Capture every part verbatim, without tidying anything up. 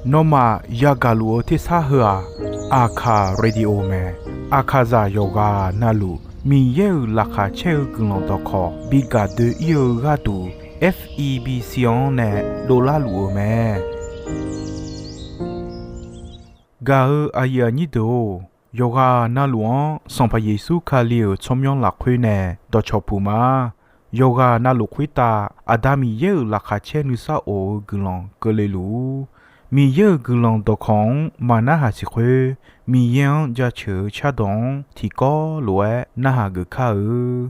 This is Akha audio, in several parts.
Nawmaf yagaq luf-eu tersar heu-aq, Aqkaq Radio mae. Aqkaqzaq yawqghaq navluf Miqyaer-euq laqkhaq caer-eu guiqlanq dawqkawq bi gaq doe-ir-eu gharduq, F E B C-anr nae dovlar luf-eu mae. Gaq-eu aqyuif aqnyir deuq-or, yawqghaq navluf-anr Sanqpaq Yeqsur Kali-euq tsawrmyanr lafkhoer nae dawqcawq puq ma. Yawqghaq navluf khoertav Aqda Miqyaer-euq laqkhaq caer nuisar of-eu guiqlanq keuvle luf-ur. Miqyaer-euq guiqlanq dawqkawq-anr maqnarhaq siq khoer, Miqyaer-anr jaceuq-eu cardawq-anr tiqkawv lof-aer narhaq geuf kar-eu.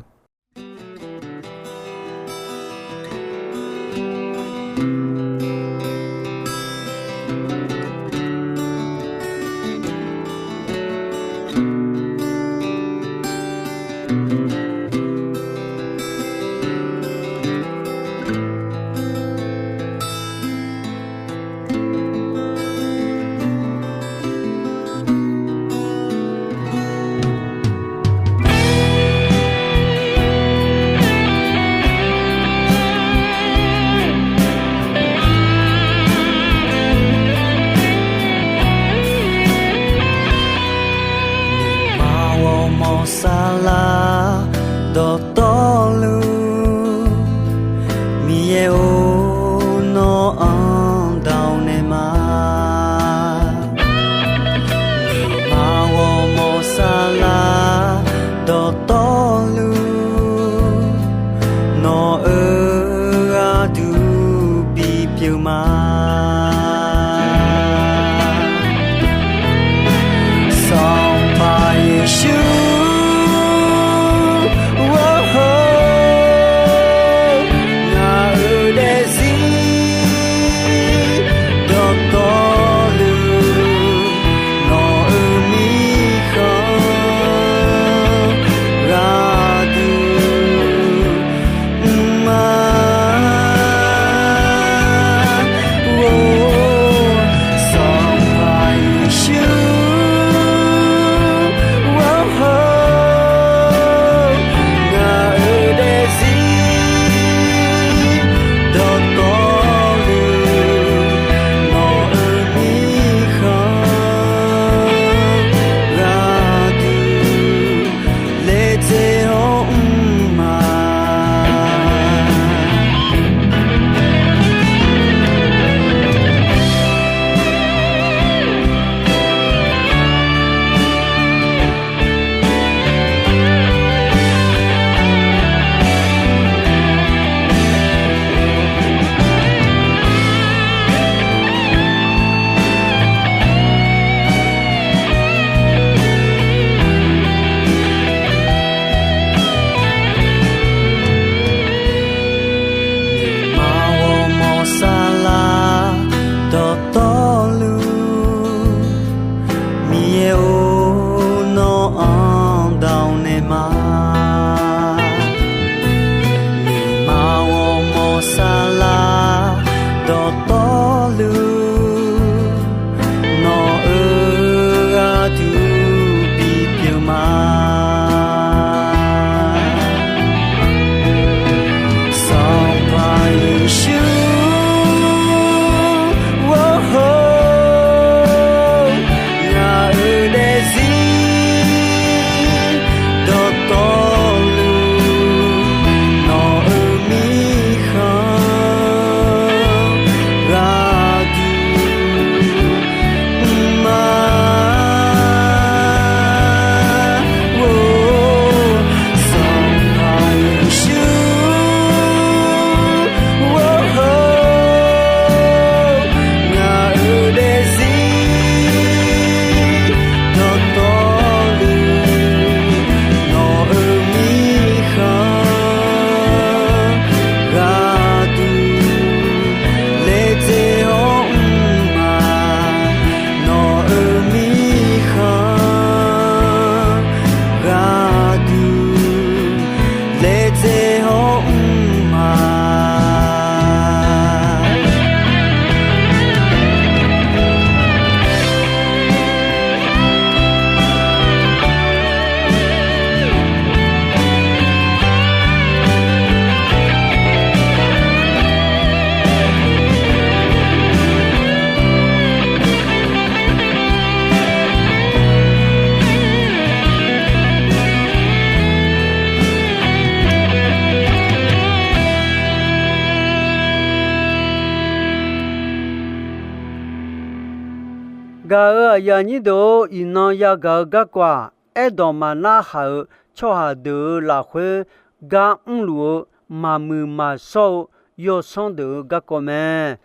Gaq-euq aqyuif aqnyir deuq-or, iqnan yagaq-eu garkawv-aq, aerdawq maqnar haq-euq tsawrhaq deuq-euq lafkhoer gar mrluf-eu maqmuiq maqshawr-eu yawsanr deuq-euq garkawv mae.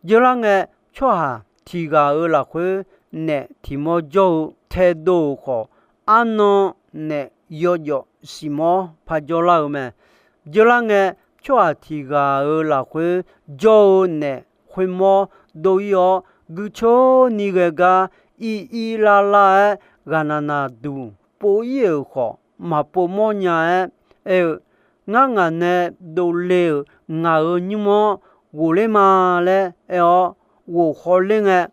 Jeurlar ngae, tsawrhaq tiq ghaq-euq lafkhoer naef tiq mawr jawr-eu taedov-euq khawf, arnan naef yawjawf siq mawr parjawr lar-eu mae. Jeurlar ngae, tsawrhaq tiq ghaq-euq lafkhoer jawr-eu naef khoermawr dov-ir-awr, guicoer ni ghae gar ir ir lar lar-aer ghaqnaq naqduq pov-ir-euq khawf, maqpov mawrnya-aer aer-eu, Ngar ngaq nae dovle-euq ngaq-euq nymr-anr ghofler ma laer aer-awr, ghof khawler ngae,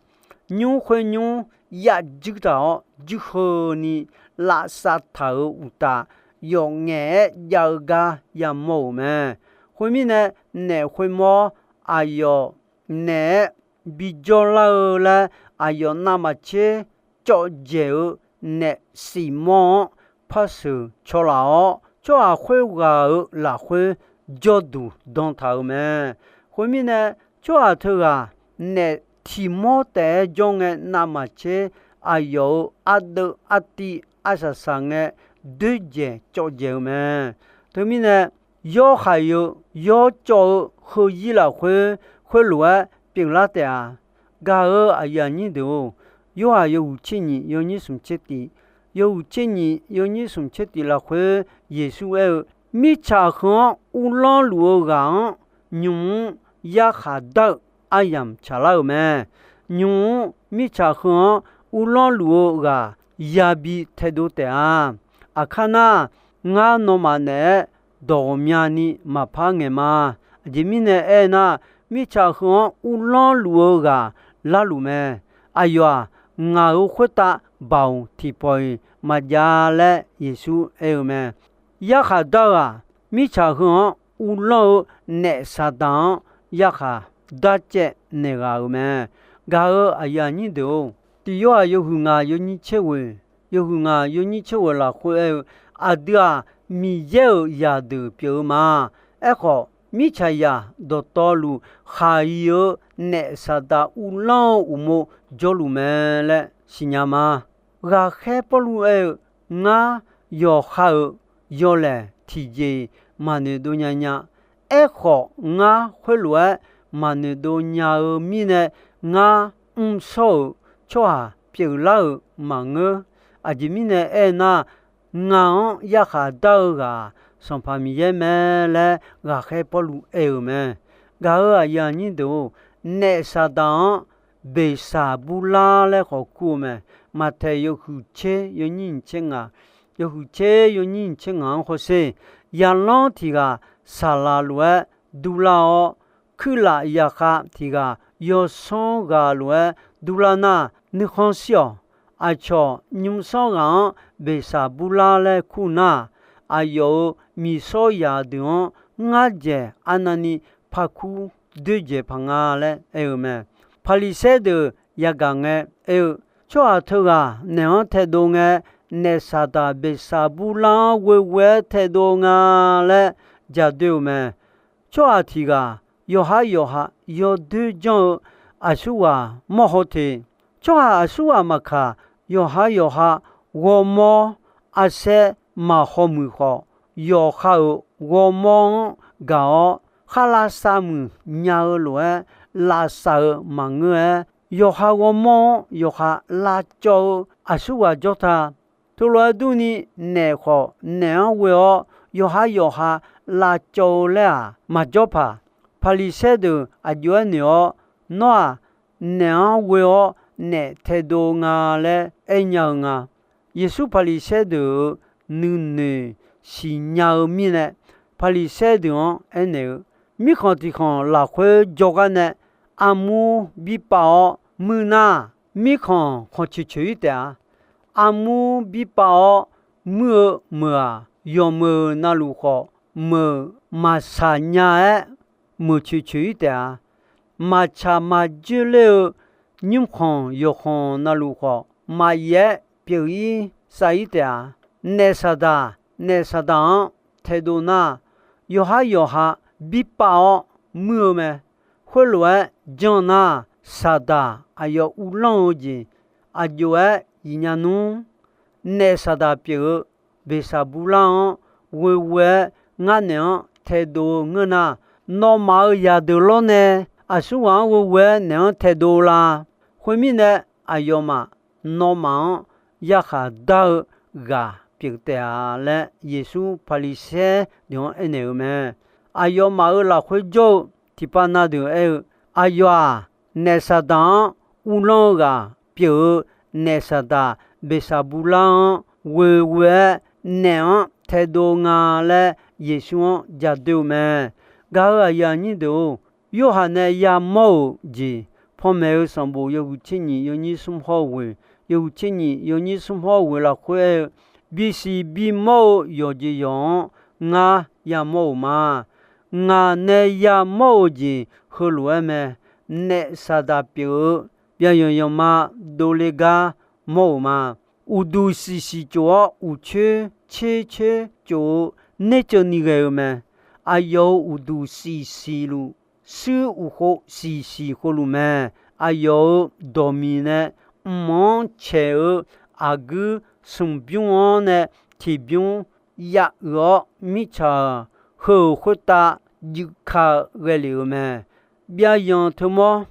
nymr khoer nymr yaf juir taq-awr, juir heuni lavsav taq-euq uqtaf, yawf ngaef-aer jav-eu gar yamawr-euq mae. Khoermirnae, naef khoermawr aqyawf naeq-aer bijawr lar-eu laer, aqyawf navmaqtser cawv dzaeq-eu naef siq mawr-anr par sheuq caw laf-awr, tsawrhaq khoerghaq-euq lafkhoer jawrduq dan taq-euq mae. Khoermirnae, tsawrhaq teughaq naef tiq mawr taef-aer jawr ngae, navmaqtser aqyawf-euq ardeuv artiv arsaq saq ngae, doerdzaeq cawv dzaeq-eu mae. Teumirnae, yawr khaq-eu, yawr cawv-eu heuzir lafkhoer khoerlof-aer pyeuflar taef-a. Gaq-euq aqyuif aqnyir deuq-or, Yorhaq yawhuiq tser nyiq yawnyir smq tser tif, yawhuiq tser nyiq yawnyir smq tser tif lafkhoer Yeqsur aer-eu, Mirtsaq heu-anr uvlanr luf-eu ghaq-anr, nymq-mr yarkhaq dar-eu aryamq tsaqlar-euq mae. Nymq-mr mirtsaq heu-anr uvlanr luf-eu ghaq yabi taedov taef-a. Aqkar nar, ngar nawmaf naeq-aer dawq ghawqmyani maqpar ngaeq ma. Aqjeq mirnae aernar, mirtsaq heu-anr uvlanr luf-eu ghaq larluf mae. Aqyawf-aq, ngaq-euq khoertav baoq tiqpawf-iq maqjav laer Yeqsur aer-eu mae. Yarkhaq dar-eu-aq, mirtsaq heu-anr uvlanr-eu naef Saqdaq-anr yarkhaq darcaev naeq ghaq-euq mae. Gaq-euq aqyuif aqnyir deuq-or, Tiq Yorhaq yawhuiq ngaq yawnyir tser ghoeq, yawhuiq ngaq yawnyir tser ghoeq lafkhoer aer-eu, aqdui-aq, Miqyaer-euq zaqdeuq pyeuf-eu ma. Aerkhawf, mirtsaqzaq dawqtawvluf khaq-iq-eu naef Saqdaq uvlanr-eu uqmov jawrluf mae laer siqnya ma. Ghaqkhaer Pawrluv aer-eu, Ngar yawqha-euq yawlaeq tiqjeq-iq maqnoeq dov nya nya. Aerkhawf, ngar khoerlof-aer maqnoeq dov nya-eu mirnae, ngar mrshawr-euq tsawrhaq pyeuflar-euq maqngeur. Aqjeq mirnae aernar, ngaq-anr yarkhaq dar-eu ghaq-aq, Sanqpaq Miqyaer mae laer ghaqkhaer Pawrluv aer-euq mae. Gaq-euq aqyuif aqnyir deuq-or, naef Saqdaq-anr beqsaq burlar laer khawf kur-eu mae. Maqtaeq yawhuiq tser yawnyir nyiq tser ngaq, yawhuiq tser yawnyir nyiq tser ngaq-anr hawsher, yalanr tiq ghaq saqlaq lof-aer durlar-awr, kuirlaf zaqkhav tiq ghaq yawsanr ghaq lof-aer durlar nar, nuikhanr shir-awq. Aqcawq nymrsanr ghaq-anr beqsaq burlar laer kur nar, aqyawf-euq miqsawr zaqdeuq-anr ngar dzaeq arnavni parkur doerdzaeq paq nga laer aer-eu mae. Paqliqsaer deuq yagaq ngae aer-eu, Tsawrhaq teughaq naeq-anr taedov ngae, naef Saqdaq beqsaq burlar-anr ghoeghoe-aer taedov nga laer ja doer-eu mae. Tsawrhaq tiq ghaq yawqhar yawqha yawdoer janr-eu aqsurghaq mawr haw te. Tsawrhaq aqsurghaq maqkaq, yawqhar yawqha ghawrmawr arsaer maq haw muiq khawf, yawqha-euq ghawrmawr-anr gaq-awr, kharlav sav muiq nya-eu lof-aer lavsav-eu maqngeur-aer, yawqha ghawrmawr-anr yawqha lavcawv-eu aqsurghaq jawr ta. Teulof-aer durni, naef khawf naeq-anr ghoe-awr yawqhar yawqha lavcawv-eu laer-aq maqjawr paq. Paqliqsaer deuq aqjox-aer noeq-awr, Nawr-aq, naef-anr ghoe-awr naef taedov nga laer aernya-eu nga. Yeqsur Paqliqsaer deuq-euq nuinoeq siqnya-eu mirnae, Paqliqsaer deuq-anr aernaeq-eu, Mirkhanq tiq khanq lafkhoer jawrgar nae armur birpav-awr muir nar, mirkhanq khanq coeq coeq-ir taef-a. Armur birpav-awr muir-eu meuq-aq, yawqmeuq navluf khawf meuq maqsaq nya-aer, meuq coeq coeq-ir taef-a. Maqtsaq maqjoer ler-eu nymrkhanq yawqkhanq navluf khawf, maqyaef-aer pyeuf-ir sav-ir taef-a. Naef Saqdaq, naef Saqdaq-anr taedov nar, yawqhar yawqha birpav-awr muir-eu mae. Khoerlof-aer janr nar, Saqdaq aqyawf uvlanr-eu jeq, aqjox-aer iqnya nmr. Naef Saqdaq pyeuf-eu Beqsaqburlar-anr ghoeghoe-aer ngar naeq-anr taedov-eu ngeur nar, nawmaf-euq zaqdeuq lawrnae aqsurghaq-anr ghoeghoe-aer naeq-anr taedov la. Khoermirnae, aqyawfmaf nawmaf-anr yarkhaq dar-eu ghaq pyeuf taef-a laer, Yeqsur Paqliqsaer deuq-anr aernaeq-euq mae. Aqyawfmaf-euq lafkhoer jawr-eu tiqpav na deuq aer-eu, Aqyawf-aq, naef Saqdaq-anr uvlanr-eu ghaq pyeuf-eu naef Saqdaq Beqsaqburlar-anr ghoeghoe-aer naef-anr taedov nga laer, Yeqsur-anr jadoer-eu mae. Gaq-euq aqyuif aqnyir deuq-or, Yorhaq nae yamawr-euq jeq, Panmaeq-eu sanqbof yawhuiq tser nyiq yawnyir smr hawr ghoeq, yawhuiq tser nyiq yawnyir smr hawr ghoeq lafkhoer aer-eu, bisiq bimawr-eu yawqjeq yawq-anr ngar yamawr-euq ma. Ngaq nae yamawr-eu jeq heulof-aer mae. Naef Saqdaq pyeuf-eu byavyanq yanqma dovle gar mawr-euq ma. Uqduq siqsiq cof-awr, uqcoer tser coer cof-eu nerceuv ni ghae-eu mae. Aqyawf-euq uqduq siqsiq luf, shuir uqkhov siqsiq khoerluf mae. Aqyawf-euq dawqmiq nae mq-anr caeq-eu aqguir smq bymr-anr nae tiqbymr ya'uiq-awr, mirtsaq-aq, heu-euq khoertav juif ka-eu ghae lef-euq mae. Byavyanq teumawr,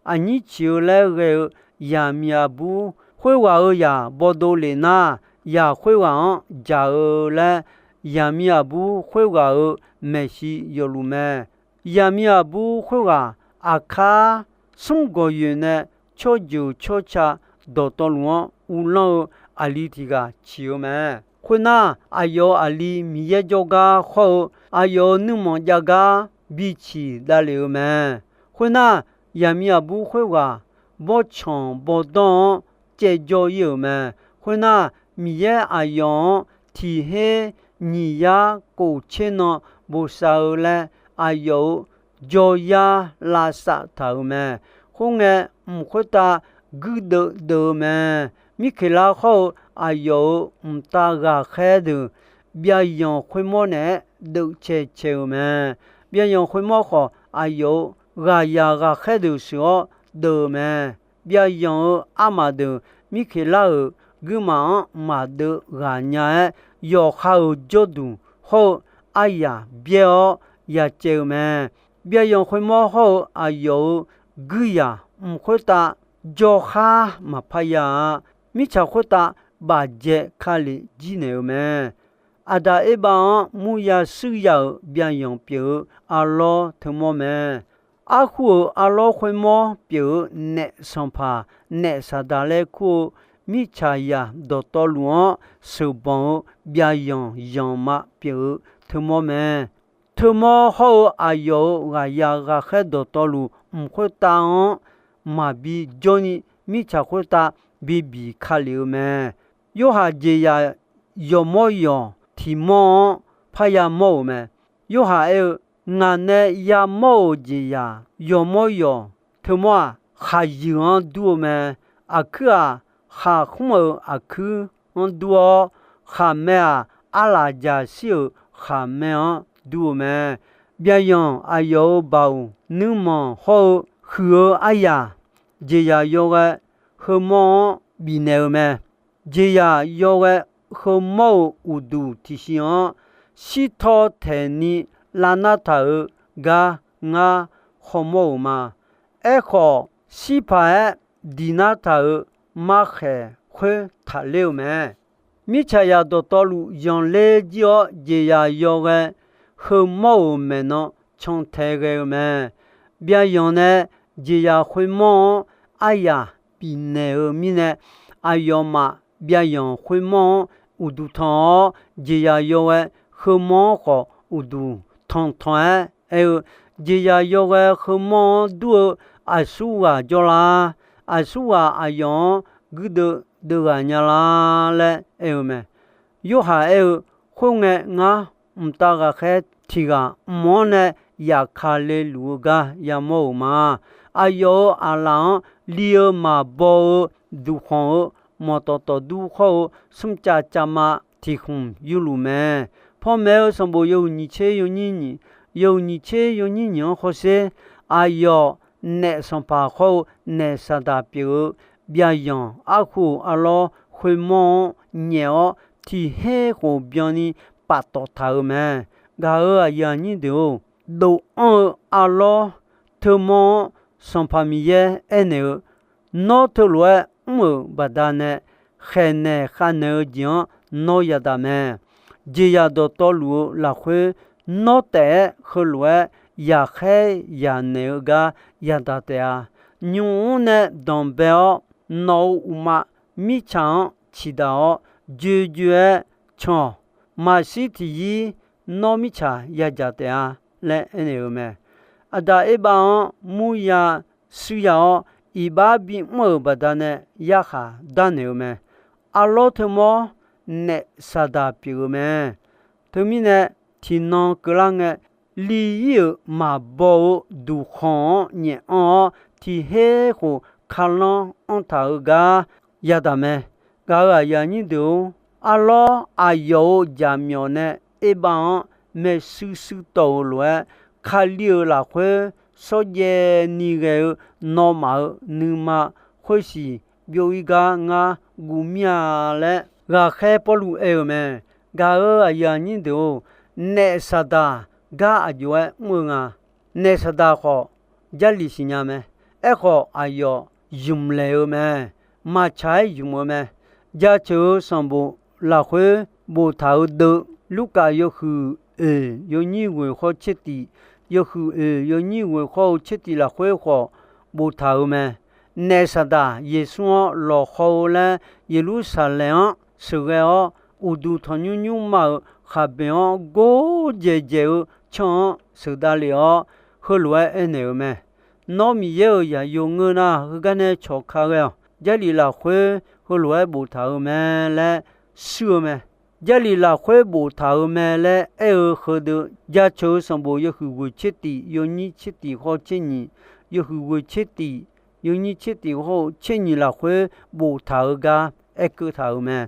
aqnyir ciq-eu laer ghae-eu yaqmiq aqbur khoerghaq-euq zaq bawdov lef nar, zaq khoerghaq-anr jaq-eu laer, yaqmiq aqbur khoerghaq-euq maeqshi yawfluf mae. Yaqmiq aqbur khoerghaq aqkar smr gawqyoeq nae tsawrjeuq tsawrca dawqtawvluf-anr uvlanr-eu aqli tiq ghaq ciq-eu mae. Khoernar, aqyawf-euq aqli Miqyaer jawrgar khawr-eu, aqyawf-euq nuirmanq jav gar biciq davlef-eu mae. Khoernar, yaqmiq aqbur khoerghaq bawrtsanq bawrdanr-anr caevjawr ir-euq mae. Khoernar, Miqyaer aqyawf-anr tiq her nyiq yar kof tser nan bosav-eu laer, aqyawf-euq jawryar lavsav taq-euq mae. Khoerngae, mq khoertav guirdeuv deuv-eu mae. Mirkeqlar khawr-eu aqyawf-euq mqtav ghaqkhaer deuq byavyanq khoermawr naeq-aer deuvcae cae-euq mae. Byavyanq khoermawr khawf, aqyawf-euq ghaqzaq ghaqkhaer deuq sheuq-awr deuv-eu mae. Byavyanq-euq armaf deuq Mirkeqlar-euq guirmaf-anr maqdeuv ghaq nya-aer, yawqha-euq jawrduq hawr-eu aryaq byaer-awr yacaev-eu mae. Byavyanq khoermawr hawr-eu aqyawf-euq guirzaq mq khoertav jawrkhar maqpar ya-a. Mirtsaq khoertav bafjae kalef jirnaeq-eu mae. Aqdaq Erbav-anr murya shuir ya-euq byavyanq pyeuf-eu arlawr teumawr mae. Arhu-euq arlawr khoermawr pyeuf-eu naef sanqpaq, naef Saqdaq laer kur-eu mirtsaqzaq dawqtawvluf-anr sheuqbanq-eu byavyanq yanqma pyeuf-eu teumawr mae. Teumawr hawr-eu aqyawf-euq ghaqzaq ghaqkhaer dawqtawvluf mq khoertav-anr maqbi jawrni mirtsaq khoertav bi biq ka lef-eu mae. Yorhaq jeqzaq yawqmawr yawq tiq mawr-anr parya mawr-euq mae. Yorhaq aer-eu, Ngaq nae yamawr-euq jeqzaq yawqmawr yawq teumawr-aq, khaqyuiq-anr dur-eu mae. Aqkuir-aq, khaqkhmr-euq aqkuir-anr dur-awr, khaqmae-aq, arlaqjaq shir-euq khaqmae-anr dur-eu mae. Byavyanq aqyawf-euq baoq nuirmanq hawr-eu huiq-eu aryaq, jeqzaq yawghae heumawr-anr bifnaeq-eu mae. Jeqzaq yawghae heumawr-euq uqduq tiqsiq-anr shirtaw taeqni lavnar taq-euq gar ngar hawmawr-euq ma. Aerkhawf, shirpaq-aer diqnar taq-euq markhaeq khoer taqler-eu mae. Mirtsaqzaq dawqtawvluf zanqler jir-awr, jeqzaq yawghae heumawr-euq maeqnan cantae ghae-eu mae. Byavyanq nae jeqzaq khoermawr-anr aryaq bifnaeq-eu mirnae, aqyawfmaf byavyanq khoermawr-anr uqduq tanq-awr, jeqzaq yawghae heumawr-anr khawf uqduq tanqtanq-aer aer-eu, Jeqzaq yawghae heumawr-anr dur-eu aqsurghaq jawrlar. Aqsurghaq aqyawf-anr guirdeuv deuv ghaq nya lar laer aer-eu mae. Yorhaq aer-eu, Khoerngae, ngar mqtav ghaqkhaer tiq ghaq mq-anr nae yaf ka le luf-eu gar yamawr-euq ma. Aqyawf-euq aqlaf-anr li-eu maqbaw-eu duqkhanq-eu manqtawf tawfdur hawr-eu smrcav cavma tiq khmq yurluf mae. Panmaeq-eu sanqbof yawhuiq nyiq tser yawnyir nyiq, yawhuiq nyiq tser yawnyir nyiq-anr hawsher. Aqyawf naef sanqpaq hawr-eu naef Saqdaq pyeuf-eu byaqyanq arkhof arlawr khoermawr-anr nyaef-awr, tiq her khof byanni paftawf taq-euq mae. Gaq-euq aqyuif aqnyir deuq-or, dofanr-eu arlawr teumawr-anr Sanqpaq Miqyaer aernaeq-eu, Nawr teulof-aer mr-euq baqdanae, khaeqnaeq khavnaeq-eu jeq-anr nawr yadaq mae. Jeqzaq dawqtawvluf-eu lafkhoer, nawr taef-aer heulof-aer yaqkhaer yaqnaeq-eu gar yadaq taef-a. Nymq-mr nae danqbae-awr, nawq-euq uqma mirtsaq-anr ciqdaq-awr, joejoe-aer can-awq. Maqshir tiqyir nawr mirtsaq yadzaq taef-a laer aernaeq-eu mae. Aqda Erbav-anr murya shuirya-awr, iqbax bimr-euq baqdanae yarkhaq darnaeq-eu mae. Arlawr teumawr naef Saqdaq pyeuf-eu mae. Teumirnae, tiqnan keuvlar ngae, li ir-euq maqbaw-eu duqkhanq-anr nyaef anr-awr, tiq her khof kalanr anr taq-eu gar yadaq mae. Gaq-euq aqyuif aqnyir deuq-or, arlawr aqyawf-euq jaqmyawf nae Erbav-anr maershuir shuir tawv-eu lof-aer, Kali-euq lafkhoer shawrjaev ni ghae-eu nawmaf-euq nuima khoersiq byov-ir gar ngar guv mir-a laer, ghaqkhaer Pawrluv aer-eu mae. Gaq-euq aqyuif aqnyir deuq-or, naef Saqdaq gar aqjox-aer mr-eu nga. Naef Saqdaq khawf, Jarlif siqnya mae. Aerkhawf, aqyawf zmqlaeq-eu mae. Maqtsaq-aer zmq-eu mae. Jaceuq-eu sanqbof lafkhoer boftaq-eu deuv, Lurkaf yawhuiq oeq yawnyir ghoeq khawr tser tif, yawhuiq oeq yawnyir ghoeq khawr-eu tser tif lafkhoer khawf boftaq-eu mae. Naef Saqdaq Yeqsur-anr lawqhaw-eu laer Yeqlursaqlaeq-anr sheuqghae-awr, uqduq tanqnymr nymrma-euq khaqboeq-anr gordzaeq dzaeq-eu can-anr sheuqdav lef-awr, heulof-aer aernaeq-eu mae. Nawr Miqyaer-euq zaqyo ngeur nar, heugar nae cawq ka ghae-awq. Jarlif lafkhoer heulof-aer boftaq-eu mae laer shuir-eu mae. Jarlif lafkhoer boftaq-eu mae laer aer-eu heudeuq, Jaceuq-eu sanqbof yawhuiq ghoeq tser tif yawnyir tser tif khawr tser nyiq, yawhuiq ghoeq tser tif yawnyir tser tif khawr-eu tser nyiq lafkhoer boftaq-eu gar aerkeuv taq-euq mae.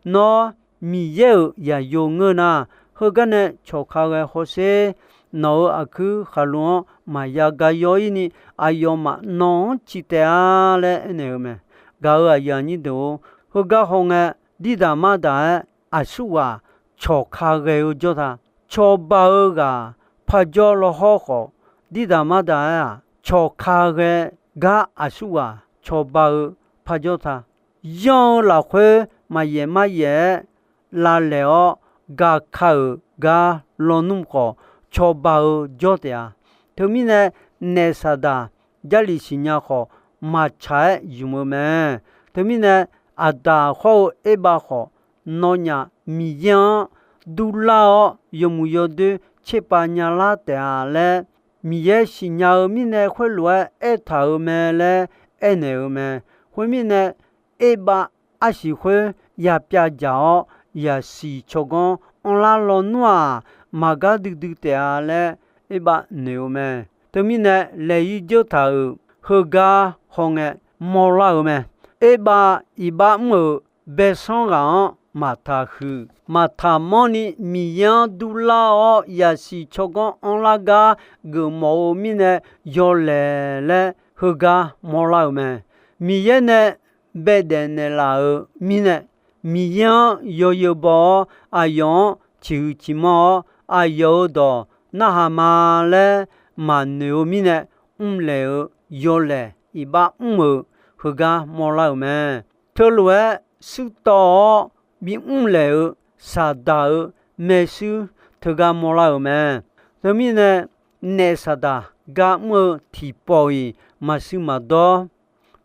Nawr Miqyaer-euq zaqyo ngeur nar, heugar nae cawq ka ghae hawsher. Nawq-euq aqkuir khaqlo-anr maqya ga yaw-ir ni, aqyawfmaf nawq-anr ciq taef-a laer aernaeq-eu mae. Gaq-euq aqyuif aqnyir deuq-or, heugar hawngae, dirdaq mardaq-aer aqsurghaq cawq ka ghae-eu jawr ta. Cawba-eu ghaq parjawr lawhawr khawf, dirdaq mardaq-aer-aq, cawq ka ghae gar aqsurghaq cawba-eu parjawr ta. Yanr-eu lafkhoer maqyaef maryaef-aer lavlaeq-awr gaka-euq gar lawnmr khawf, cawba-eu jawr taef-a. Teumirnae, naef Saqdaq Jarlif siqnya khawf, maqtsaq-aer zmq-eu mae. Teumirnae, Aqdaq hawr-eu Erbav khawf, nawnyaf Miqyaer-anr durlar-awr, yawmuiq yawdoer tserpav nyalar taef-a laer, Miqyaer siqnya-eu mirnae khoerlof-aer aertaq-euq mae laer aernaeq-eu mae. Khoermirnae, Erbav arsiq khoer yapyav dzaq-awr, yasiq tsawrganr anrlar lawnmr-aq, maqgar duidui taef-a laer Erbav noeq-eu mae. Teumirnae, laeq-ir dzeur taq-euq heugar hawngae mawrlar-eu mae. Erbav iqbax mr-euq baesanr ghaq-anr maqtaq huiq maqtaq manrni, Miqyaer-anr durlar-awr yasiq tsawrganr anrlar gar geufmawf-eu mirnae yawlaeq laer heugar mawrlar-eu mae. Miqyaer nae baedaef naeqlaf-euq mirnae, Miqyaer-anr yawzeu baw-awr, aqyawf-anr ciqhuiq ciqmanr-awr, aqyawf-euq dawq narhaq ma laer maqnoeq-eu mirnae, mrlaeq-eu yawlaeq iqbax mr-euq heugar mawrlar-euq mae. Teulof-aer shuirtawv-awr bimr laeq-eu Saqdaq-euq maershuir teugar mawrlar-euq mae. Teumirnae, naef Saqdaq gar mr-eu tiqpawf-iq maqshuir maqdawr,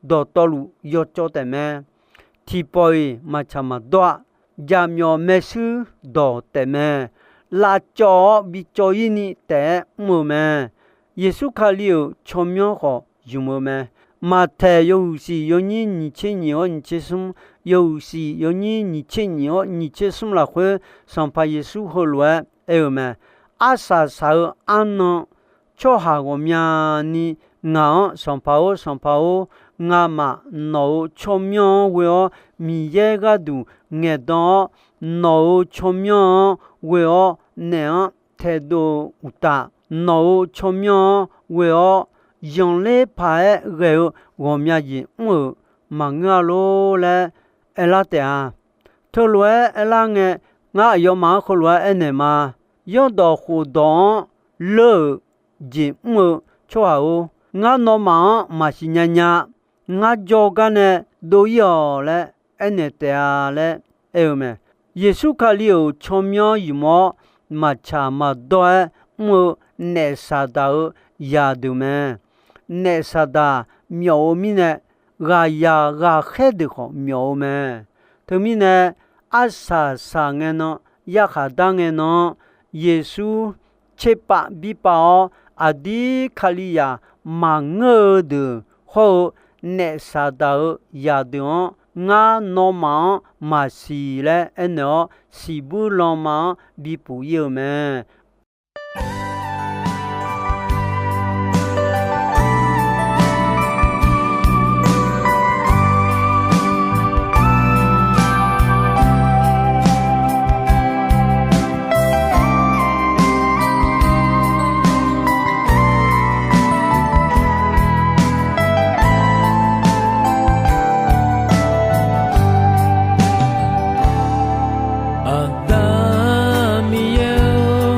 dawqtawvluf yawcawv taef mae. Tiqpawf-iq maqtsaq maqdawr-a. Jaqmyawf maershuir dawq taef mae. Lavcawv-awr bicawv-ir ni taef-aer mr-eu mae. Yeqsur Kali-euq tsawrmyanr khawf zmq-eu mae. Maqtaeq yawhuiq siq yawnyir nyiq tser nyiq-awr nyiq tser smr, yawhuiq siq yawnyir nyiq tser nyiq-awr nyiq tser smr lafkhoer, Sanqpaq Yeqsur heulof-aer aer-eu mae. Arsaq saq-eu arnan tsawrhaq ghawqmyani ngaq-anr, Sanqpaq-or, Sanqpaq-or, ngamaf nawq-euq tsawrmyanr-anr ghoe-awr Miqyaer gharduq ngaeqdan-awr, nawq-euq tsawrmyanr-anr ghoe-awr naef-anr taedov-eu uqtaf, nawq-euq tsawrmyanr-anr ghoe-awr zanqler paq-aer ghae-eu ghawqmya jeq mr-euq maqngeur-a lor laer aerlar taef-a. Teulof-aer aerlar ngae, ngar aqyawfmaf-anr heulof-aer aernaeq ma. Yawrdawq khofdawq-anr leur-euq jeq mr-eu tsawrhaq-or, ngar nawmaf-anr maqsiq nya nya. Ngar jawrgar nae dov-ir-awq laer aernaeq taef-a laer aer-eu mae. Yeqsur Kali-euq tsawrmyanr ymq-awr, maqtsaq maqdawr-aer mr-eu naef Saqdaq-euq zaqdeuq mae. Naef Saqdaq myawf-eu mirnae, ghaqzaq ghaqkhaer deuq khawf myawf-eu mae. Teumirnae, arsaq saq ngae nan, yarkhaq dar ngae nan-anr, Yeqsur tserpav birpav-awr, aqdir Kalizaq maqngeur-eu deuq hawr-eu, naef Saqdaq-euq zaqdeuq-anr ngar nawmaf-anr maqsiq laer aernaeq-awr, siqbuir lanma-anr bipuf-ir-eu mae. Aqda Miqyaer-or,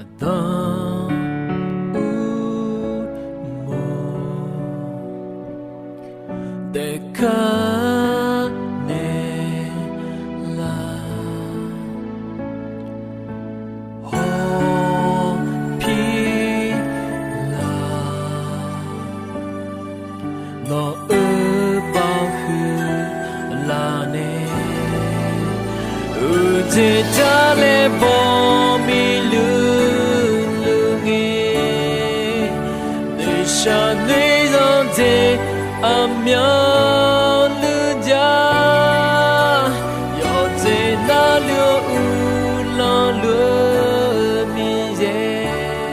Aqdan urmoq daefkar naeqlaf, hawpir laf, nawq-euq baoq huiqlar nae, uqdzaeq jar laer baw miqluiq luiq ngae, noeqshaq noeqzanq dzaeq aqmyanluf jav, yawqdzaeq navluf-eu uqlanq luf-eu Miqyaer,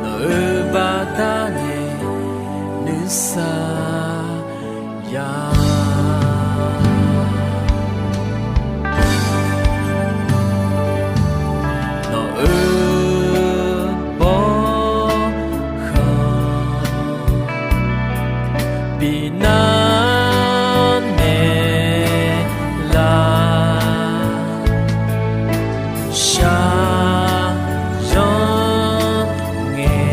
nawq-euq baqdanae nuisar ya. Nawq-euq bawrkhanq binar naeqlaf, shaqzanr ngae,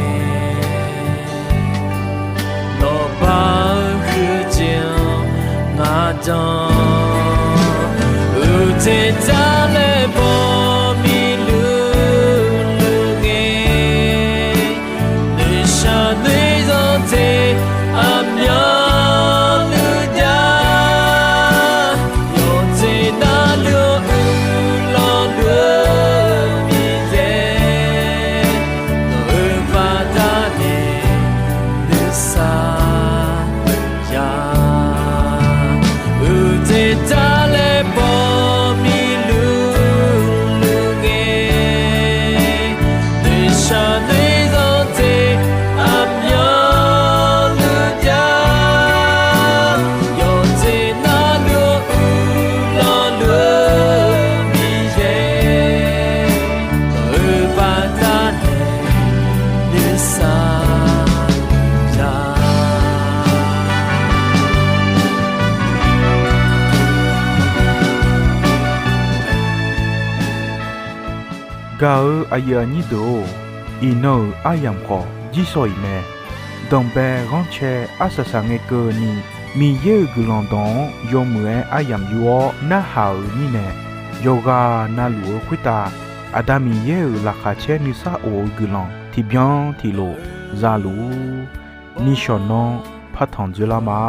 nawq baq-eu huiqdzaeq-anr ngar jan, uqdzaeq jar laer baw miqluiq luiq ngae, noeqshaq noeqzanq dzaeq aqmyanluf jav, yawqdzaeq navluf-eu uqlanq luf-eu Miqyaer, nawq-euq baqdanae nuisar ya. Uqdzaeq jar laer baw miqluiq luiq ngae, noeqshaq noeqzanq dzaeq aqmyanluf jav, yawqdzaeq navluf-eu uqlanq luf-eu Miqyaer, nawq-euq baqdanae nuisar ya. Gaq-euq aqyuif aqnyir deuq-or, iqnan-euq aryamq khawf jirsawq iq mae. Danqbae ghanrcae arsaq saq ngae keuvni, Miqyaer-euq guiqlanq dawq-anr yawmuiq-aer aryamq yur-awr narhaq-euq mirnae, yawqghaq navluf-eu khoertav Aqda Miqyaer-euq laqkhaq caer nuisar of-eu guiqlanq tiqbyan tiqlof za luf-ur. Nishawq nanr partanq dzoerlar ma.